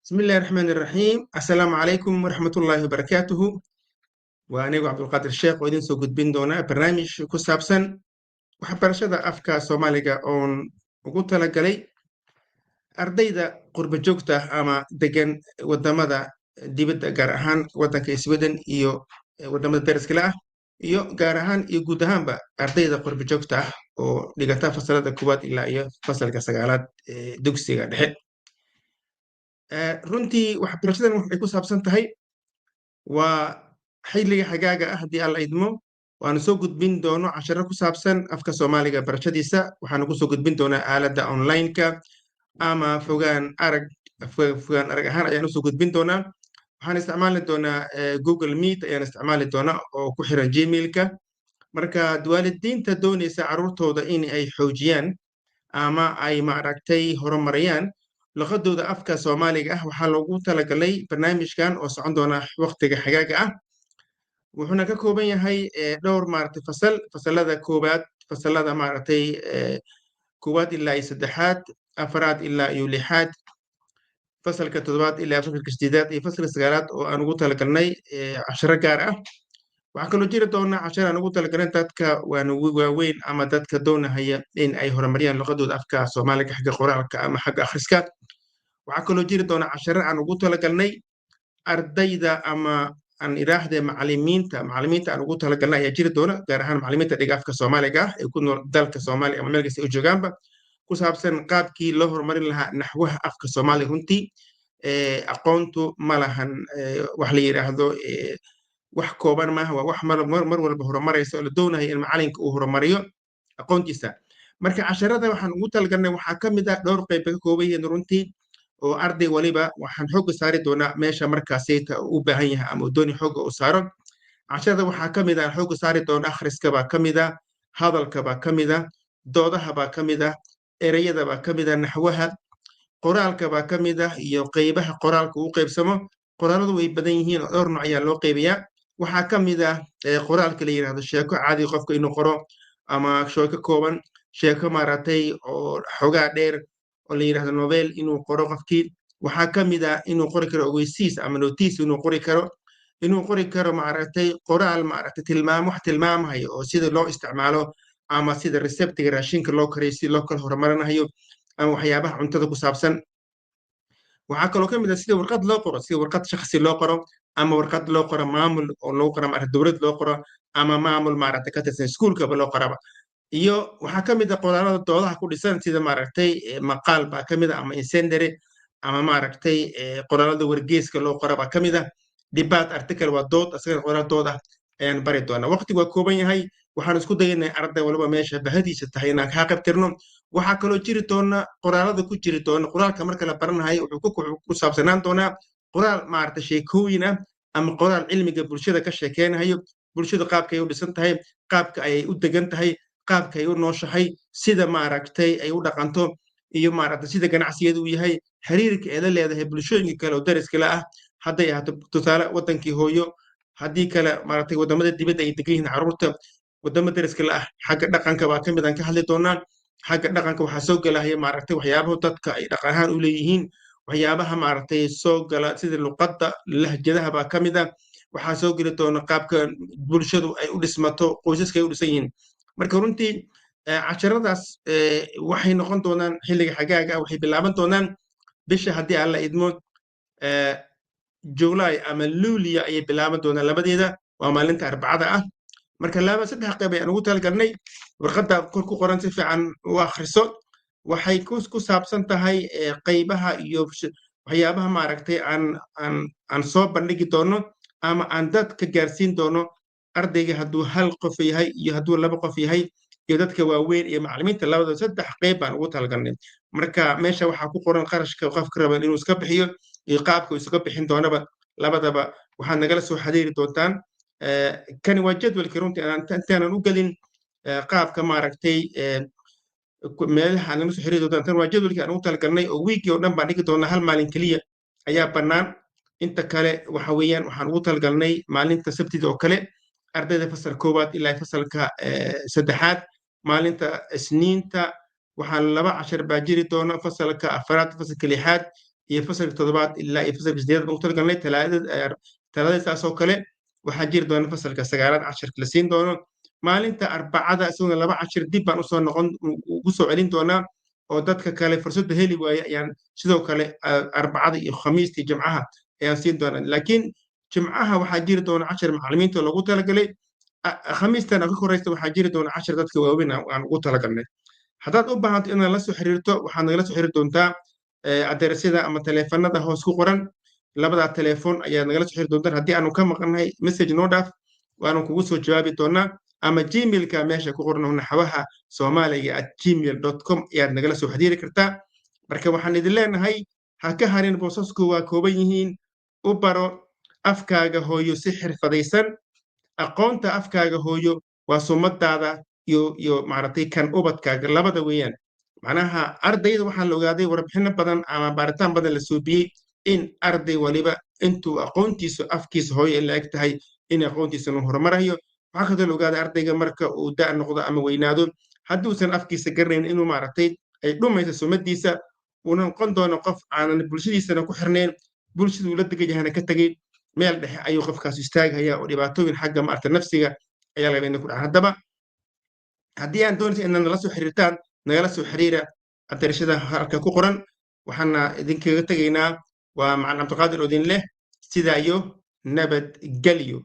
بسم الله الرحمن الرحيم. السلام عليكم ورحمة الله وبركاته. Waa anigu Cabdulqaadir Sheekh oo idin soo gudbin doona barnaamij ku saabsan waxbarashada afka Soomaaliga oon ugu talagalay ardayda qurba joogta ama degan wadamada dibadda, gaar ahaan wadanka Sweden iyo wadamada dariska la ah, iyo gaar ahaan iyo guud ahaanba ardayda qurba joogta ah oo dhigata fasalada koowaad ilaa iyo fasalka sagaalaad ee dugsiga dhexe. Runtii waxbarashadan waxay ku saabsan tahay waa xilliga xagaaga ah, haddii Alla idmo, waanu soo gudbin doono casharo ku saabsan afka Soomaaliga barashadiisa. Waxaanu kusoo gudbin doonaa aaladda online-ka ama fogaan arag ahaan ayaan usoo gudbin doonaa. Waxaan isticmaali doonaa Google Meet ayaan isticmaali doonaa oo ku xiran Gmailka. Marka waalidiinta doonaysa carruurtooda in ay xoojiyaan ama ay maaragtay horumariyaan luqadooda afka Soomaaliga ah, waxaa loogu talagalay barnaamijkan oo socon doona waqtiga xagaaga ah. Wuxuuna ka kooban yahay dhowr maaragtay fasal: fasalada koowaad, fasalada maaragtay koowaad ilaa iyo saddexaad, afaraad ilaa iyo lixaad, fasalka toddobaad ilaa fasalka sideedaad iyo fasalka sagaalaad oo aan ugu talagalnay casharo gaar ah. Waxaa kaloo jiri doona cashar aan ugu talagalnay dadka waaweyn ama dadka doonahaya in ay horumariyaan luqadooda afka Soomaaliga xagga qoraalka ama xagga akhriska. Waxaa kaloo jiri doona casharo aan ugu talagalnay ardayda ama aan idhaahdee macalimiinta aan ugu talagalnay ayaa jiri doona, gaar ahaan macalimiinta dhiga afka Soomaaliga ah ee ku nool dalka Soomaaliya ama meel kasta ay u joogaanba, ku saabsan qaabkii loo horumarin lahaa naxwaha afka Soomaaliga. Runtii aqoontu ma lahan wax la yidhaahdo wax kooban maaha, waa wax mar walba horumaraysa oo la doonayo in macalinka uu horumariyo aqoontiisa. Marka casharada waxaan ugu talagalnay waxaa ka mid ah dhowr qayb bay ka kooban yihiin runtii, oo arday waliba waxaan xoogga saari doonaa meesha markaasayta u baahan yahay ama uu dooni xoogga uu saaro. Casharada waxaa ka mid ah xoogga saari doona akhriska baa ka mid ah, hadalka baa ka mid ah, doodaha baa ka mid ah, ereyada baa ka mid ah, naxwaha, qoraalka baa ka mid ah iyo qeybaha qoraalka uu qeybsamo. Qoraaladu way badan yihiin oo dhowr nooc ayaa loo qeybiyaa. Waxaa ka mid ah qoraalka la yidhahdo sheeko caadi, qofka inuu qoro ama sheeko kooban, sheeko maaragtay oo xogaa dheer oo la yidhahdo novel inuu qoro qofkii. Waxaa ka mid ah inuu qori karo ogeysiis ama notice inuu qori karo maaragtay qoraal maaragtay tilmaam, wax tilmaamahayo oo sida loo isticmaalo ama sida receptiga raashinka loo kariyo, si loo kala horumarinayo ama waxyaabaha cuntada ku saabsan. Waxaa kaloo ka mid ah sida warqad loo qoro, sida warqad shakhsi loo qoro ama warqad loo qoro maamul oo loo qoro maaragtay dowlad loo qoro ama maamul maaragtay ka tirsan iskuulkaba loo qoraba. Iyo waxaa ka mid ah qoraalada doodaha ku dhisan, sida maaragtay maqaal baa ka mid ah ama insändare ama maaragtay qoraalada wargeeska loo qoro baa ka mid ah. Debate article waa dood, asagana qoraal dood ah ayaan bari doonaa. Waqtigu waa kooban yahay. Waxaan isku dayaynaa arday walba meesha bahadiisa tahay inaan kaa qabtirno. Waxaa kaloo jiri doona qoraalada ku jiri doona. Qoraalka marka la baranayo wuxuu ku saabsanaan doonaa qoraal maaragtay sheekooyin ah ama qoraal cilmiga bulshada ka sheekeynayo, bulshada qaabka ay u dhisan tahay, qaabka ay u degan tahay, qaabka ay u nooshahay, sida maaragtay ay u dhaqanto iyo maaragtay sida ganacsigeedu uu yahay, xiriirka ay la leedahay bulshooyinka kale oo dariska la ah, hadday ahaato tusaale wadankii hooyo, haddii kale maaragtay wadamada dibadda ay degan yihiin carruurta wadamo dariska la ah. Xagga dhaqanka baa ka mid aan ka hadli doonaa. Xagga dhaqanka waxaa soo gelahaya maaragtay waxyaabaha dadka ay dhaqan ahaan u leeyihiin, waxyaabaha maaragtay soo gala sida luqadda, lahjadaha baa ka mid ah. Waxaa soo geli doona qaabka bulshadu ay u dhismato, qoysaska ay u dhisan yihiin. Marka runtii casharadaas waxay noqon doonaan xilliga xagaaga. Waxay bilaaban doonaan bisha, haddii Alla idmo, July ama Luuliya ayay bilaaban doonaan labadeeda, waa maalinta Arbacada ah. Marka laba saddex qayb ayaan ugu talagalnay. Warqadda kor ku qoran si fiican u akhriso. Waxay ku saabsan tahay qaybaha iyo waxyaabaha maaragtay aan soo bandhigi doono ama aan dadka gaarsiin doono, ardayga hadduu hal qof yahay iyo hadduu laba qof yahay iyo dadka waaweyn iyo macallimiinta labada. Saddex qayb baan ugu talagalnay. Marka meesha waxaa ku qoran qarashka qofka raba inuu iska bixiyo iyo qaabka uu isaga bixin doonaba. Labadaba waxaad nagala soo xiriiri doontaan. Kani waa jadwalkii. Runtii intaanan u gelin qaabka maaragtay meelaha aad nagala soo xiriiri doontaan, tan waa jadwalkii aan ugu talagalnay oo wiigii oo dhan baan dhigi doonaa. Hal maalin keliya ayaa bannaan. Inta kale waxa weeyaan waxaan ugu talagalnay maalinta Sabtida oo kale ardayda fasal koowaad ilaa fasalka saddexaad. Maalinta Isniinta waxaa laba cashar baa jiri doona, fasalka afaraad, fasalka lixaad. Iyo fasalka toddobaad ilaa iyo fasalka sideedaad baan ugu talagalnay. Talaadada saas oo kale waxaa jiri doona fasalka sagaalaad cashirka la siin doono. Maalinta Arbacada isaguna laba cashir dib baan usoo noqon ugu soo celin doonaa, oo dadka kale fursadda heli waaye ayaan sidoo kale Arbacada iyo Khamiista iyo Jimcaha ayaan siin doonaa. Laakiin Jimcaha waxaa jiri doona cashir macallimiinta loogu talagalay, Khamiistana ka koreysta waxaa jiri doona cashir dadka waaweyn aan ugu talagalnay. Haddaad u baahanto inaad la soo xiriirto, waxaad nagala soo xiriiri doontaa aderesyada ama taleefanada hoos ku qoran. Labadaa telefoon ayaad nagala soo xiriiri doontaan. Haddii aanu ka maqannahay, message noo dhaaf, waanu kugu soo jawaabi doonaa, ama Gmailka meesha ku qoran, naxwahasoomaaliga@gmail.com, ayaad nagala soo xiriiri kartaa. Marka waxaan idin leenahay, ha ka harin, boosasku waa kooban yihiin. U baro afkaaga hooyo si xirfadaysan. Aqoonta afkaaga hooyo waa sumadaada iyo maaragtay kan ubadkaaga labada weeyaan. Macnaha ardayda waxaa la ogaaday, warbixino badan ama baaritaan badan la suubiyey, in arday waliba intuu aqoontiisu afkiisa hooyo la eg tahay in aqoontiisana horumarayo. Waxaa kaloo la ogaaday ardayga marka uu da' noqdo ama weynaado, hadduusan afkiisa garanayn, inuu maaragtay ay dhumayso sumadiisa, uuna noqon doono qof aanan bulshadiisana ku xirnayn, bulshada uu la degan yahana ka tegey. Meel dhexe ayuu qofkaas istaagaya oo dhibaatooyin xagga maaragta nafsiga ayaa laga inay ku dhacan. Haddaba haddii aan doonaysa inaad nala soo xiriirtaan, nagala soo xiriira adarashada halka ku qoran. Waxaana idinkaga tegaynaa, waa Macalin Cabdiqaadir oo idin leh sidaa iyo nabadgelyo.